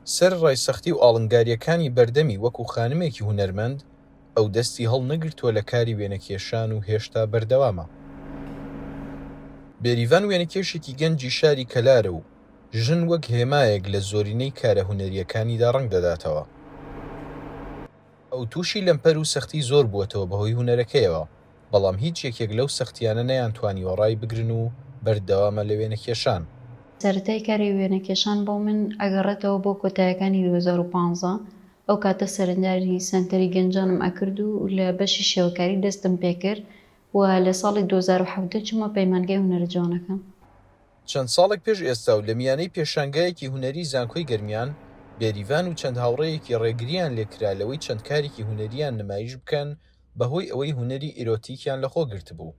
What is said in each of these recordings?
سەرەڕای سەختی و ئاڵنگارییەکانی بەردەمی وەکو خانمێکی هونەرمەند، ئەو دەستی هەڵنەگرتووە لە کاری وێنەکێشان و هێشتا بەردەوامە. بێریڤان وێنەکێشێکی گەنجی شاری کەلارە و ژن وەک هێمایەک لە زۆرینەی کارە هونەرییەکانیدا ڕەنگ دەداتەوە. ئەو تووشی لەمپەر و سەختی زۆر بووەتەوە بەهۆی هونەرەکەیەوە، بەڵام هیچ یەکێک لەو سەختییانە نەیانتوانیوە ڕایبگرن و بەردەوامە لە وێنەکێشان. سەرەتای کاری وێنەکێشان بۆ من ئەگەڕێتەوە بۆ کۆتایەکانی 2015، ئەو کاتە سەرەنداری سەنتەری گەنجانم ئەکرد و لە بەشی شێوەکاری دەستم پێکرد و لە ساڵی 2017 چوومە پەیمانگای هونەرە جوانەکان. چەند ساڵێک پێش ئێستا و لە میانەی پێشانگایەکی هونەری زانکۆی گەرمیان، بێریڤان و چەند هاوڕێیەکی ڕێگرییان لێکرا لەوەی چەند کارێکی هونەرییان نمایش بکەن بەهۆی ئەوەی هونەری ئیرۆتیکیان لەخۆ گرتبوو.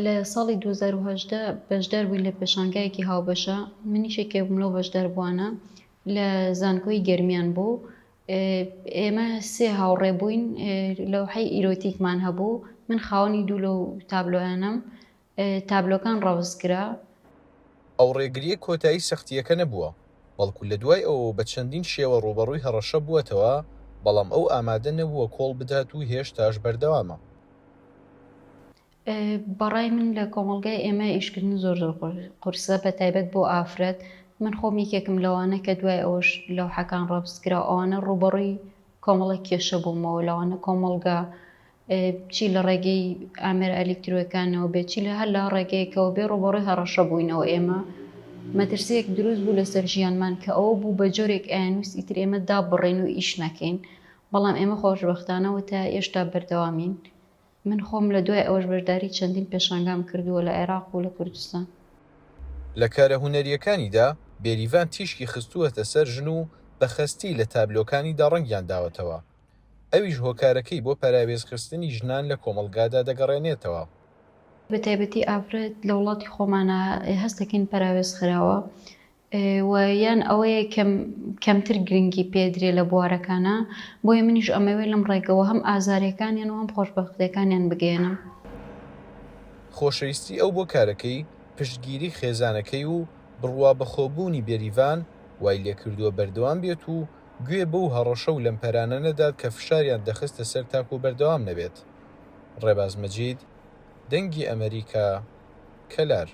لە ساڵی 2018 بەشدار بووین لە پێشانگایەکی هاوبەشە، منیش یەکێک بووم لەو بەشداربووانە، لە زانکۆی گەرمیان بوو. ئێمە سێ هاوڕێ بووین، لەوحەی ئیرۆتیکمان هەبوو، من خاوەنی دوو لەو تابلۆیانەم، تابلۆکان ڕەوز کرا. ئەو ڕێگرییە کۆتایی سەختییەکە نەبووە، بەڵکو لە دوای ئەوەوە بە چەندین شێوە ڕووبەڕووی هەڕەشە بووەتەوە، بەڵام ئەو ئامادە نەبووە کۆڵ بدات و هێشتاش بەردەوامە. بەڕای من لە کۆمەڵگای ئێمە ئیشکردن زۆر زۆر قورسە بە تایبەت بۆ ئافرەت، من خۆم یەکێکم لەوانە کە دوای ئەوەش لەوحەکان ڕەفز کرا و ئەوانە ڕووبەڕووی کۆمەڵێک کێشە بوومەوە، لەوانە کۆمەڵگا چی لە ڕێگەی ئامێرە ئەلیکترۆیەکانەوە بێت چی لە هەر لە ڕێگەیەکەوە بێ ڕووبەڕووی هەڕەشە بووینەوە ئێمە مەترسیەک دروست بوو لەسەر ژیانمان کە ئەوە بوو بە جۆرێک ئەیانویست ئیتر ئێمە دابڕێن و ئیش نەکەین بەڵام ئێمە خۆشبەختانەوە تا ئێشتا بەردەوامین من خۆم لە دوای ئەوەش بەشداری چەندین پێشانگام کردووە لە عێراق و لە کوردستان. لە کارە هونەرییەکانیدا بێریڤان تیشکی خستووەتە سەر ژن و بە خەستی لە تابلۆکانیدا ڕەنگیان داوەتەوە، ئەویش هۆکارەکەی بۆ پەراوێزخستنی ژنان لە کۆمەڵگادا دەگەڕێنێتەوە. بە تایبەتی ئافرەت لە وڵاتی خۆمانا هەست دەکەین پەراوێز خراوە و یان ئەوەیە کەم کەمتر گرنگی پێدرێ لە بوارەکانا، بۆیە منیش ئەمەوێ لەم ڕێگەوە هەم ئازارەکانیان و هەم خۆشبەختیەکانیان بگەیەنم. خۆشەویستی ئەو بۆ کارەکەی، پشتگیری خێزانەکەی و بڕوابەخۆبوونی بێریڤان وای لێکردووە بەردەوام بێت و گوێ بەو هەڕەشە و لەمپەرانە نەدات کە فشاریان دەخستە سەر تاکو بەردەوام نەبێت. ڕێباز مەجید، دەنگی ئەمەریکا، کەلار.